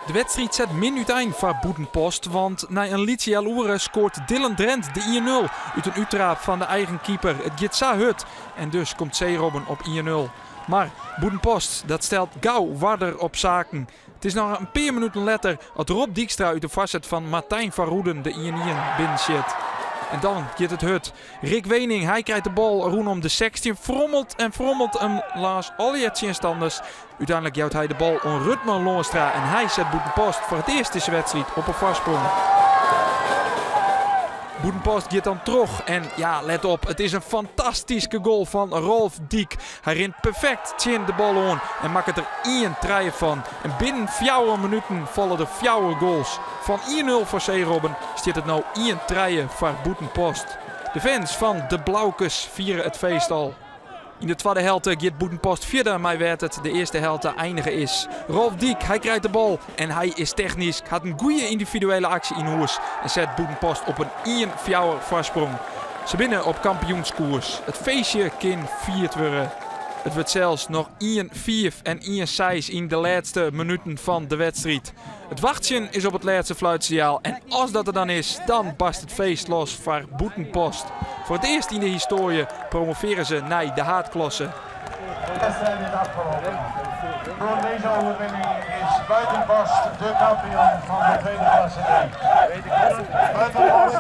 De wedstriid set min útein foar Bûtenpost, want nei in lytse healoere skoart Dylan Drent de 1-0 út in úttraap fan de eigen keeper. It giet sa hurd en dus komt Zeerobben op 1-0. Mar Bûtenpost dat stelt gau oarder op saken. It is noch in pear minuten letter as Rob Dykstra út de foarset fan Martijn van Rooden de 1-1 binnensjit. En dan giet it hurd. Rick Weening, hy krijt de bal rûnom de 16, frommelt en frommelt him lâns allegear tsjinstanners. Uteinlik jout hy de bal oan Rutmer Loonstra en hy set Bûtenpost foar it earst dizze wedstriid op 'e foarsprong. Bûtenpost giet dan troch en ja, let op, it is in fantastyske goal fan Rolf Dijk. Hy rint perfekt tsjin de bal oan en makket der ien trije fan. En binnen fjouwer minuten falle der fjouwer goals. Fan 1-0 foar Zeerobben stiet it no ien trije foar Bûtenpost. De fans fan de Blaukes fiere it feest al. Yn de twadde helte giet Bûtenpost fierder mei wêr't it de earste helte einige is. Rolf Dijk, hy krijt de bal en hy is technysk, hat in goede yndividuele aksje yn hûs en set Bûtenpost op in ien fjouwer foarsprong. Se binne op kampioenskoers. It feestje kin fierd wurde. It wurdt sels noch ien fiif en ien seis yn de lêste minuten fan de wedstriid. It wachtsjen is op it lêste fluitsinjaal en as dat der dan is, dan barst it feest los foar Bûtenpost. Foar it earst yn de histoarje promovearje se nei de haadklasse. De wedstrijd is afgelopen. Door deze overwinning is Buitenpost de kampioen van de tweede klasse D. Buitenpost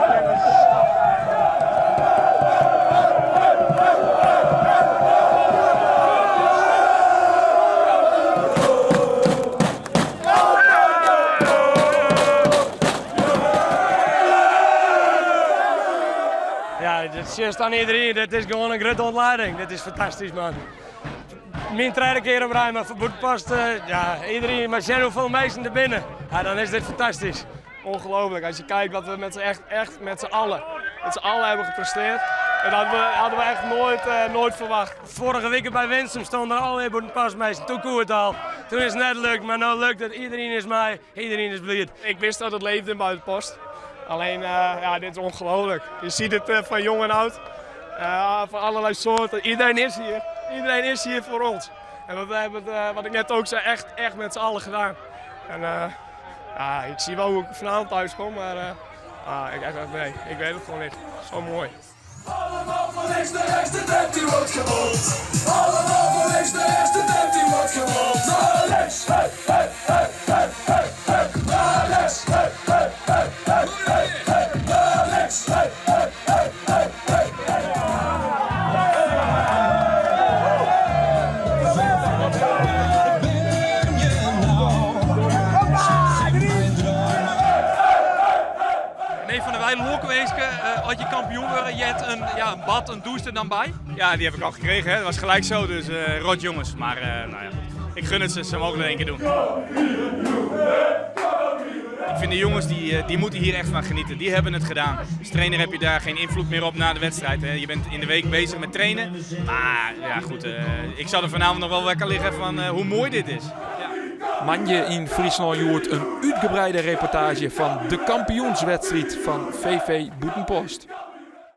Ja, dit sjochst oan iderien. Dit is gewoan in grutte ûntlading. Dit is fantastysk, man. Myn tredde kear op rij, mar foar Bûtenpost, ja, iderien, mar sjen hoefolle minsken der binne. Ja, dan is dit fantastysk. Ongelooflijk, als je kijkt wat we met z'n echt, echt met z'n allen, met z'n allen hebben gepresteerd. En dat hadden we, hadden we echt nooit, uh, nooit verwacht. Foarige wike by Winsum stonden der allegear Bûtenpostminsken. Toen koe it al. Toen is it net lukt, mar no lukt it. Iderien is mei, iderien is bliid. Ik wist dat het leefde in Buitenpost. Alleen, uh, ja, dit is ongelooflijk. Je ziet het uh, van jong en oud. Uh, van allerlei soorten. Iedereen is hier. Iedereen is hier voor ons. En we hebben het, wat ik net ook zei, echt, echt met z'n allen gedaan. En ja, ik zie wel hoe ik vanavond thuis kom, maar ah, ik, echt, nee, ik weet het gewoon niet. Zo mooi. Allemaal van links naar rechts, de tent die wordt gebomd. Allemaal van links naar rechts, de tent die wordt gebomd. Naar links, hey, hey, hey, hey, hey, hey. Naar rechts, hey, hey, hey, hey, hey, hey. Naar links, hey, hey, hey, hey, hey, hey. René van der Weij, lokwinske. Uh, as je kampioen wurde, je hebt een, ja, een bad, een douche er dan by? Ja, die heb ik al gekregen. Hè. Dat was gelijk zo, dus uh, rot jongens. Maar uh, nou ja, goed. Ik gun het ze, ze mogen het één keer doen. Ik vind de jongens die, die moeten hier echt van genieten. Die hebben het gedaan. Als trainer heb je daar geen invloed meer op na de wedstrijd. Hè. Je bent in de week bezig met trainen. Maar ja, goed, ik zal er vanavond nog wel wakker liggen van hoe mooi dit is. Moandei yn Fryslân Hjoed in útgebreide reportaazje fan de kampioenswedstriid fan VV Bûtenpost.